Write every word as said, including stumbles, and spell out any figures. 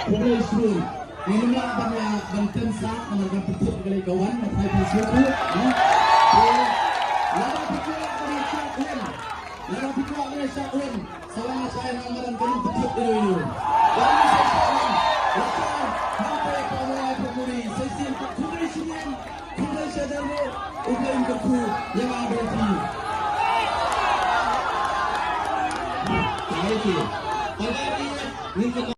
Khublei shibun. Ngim lah ban ïa ban kynsan namar ka pynthut ka lei ka wan, ma trai phi sngewthuh, eh? Te lada phi kwah ban ïa shad un, lada phi kwah ban ïa shad un, sa wan ïa shai na madan ka rim pynthut ino ino. Wan ïa shai shad un, ïa shai hangtei pa Mawlai pa Muri, sa shisien pat khublei shibun, khublei shihajar nguh, U Blei un kyrkhu ïa nga bad ïa phi. Thank you. Bye bye, ngin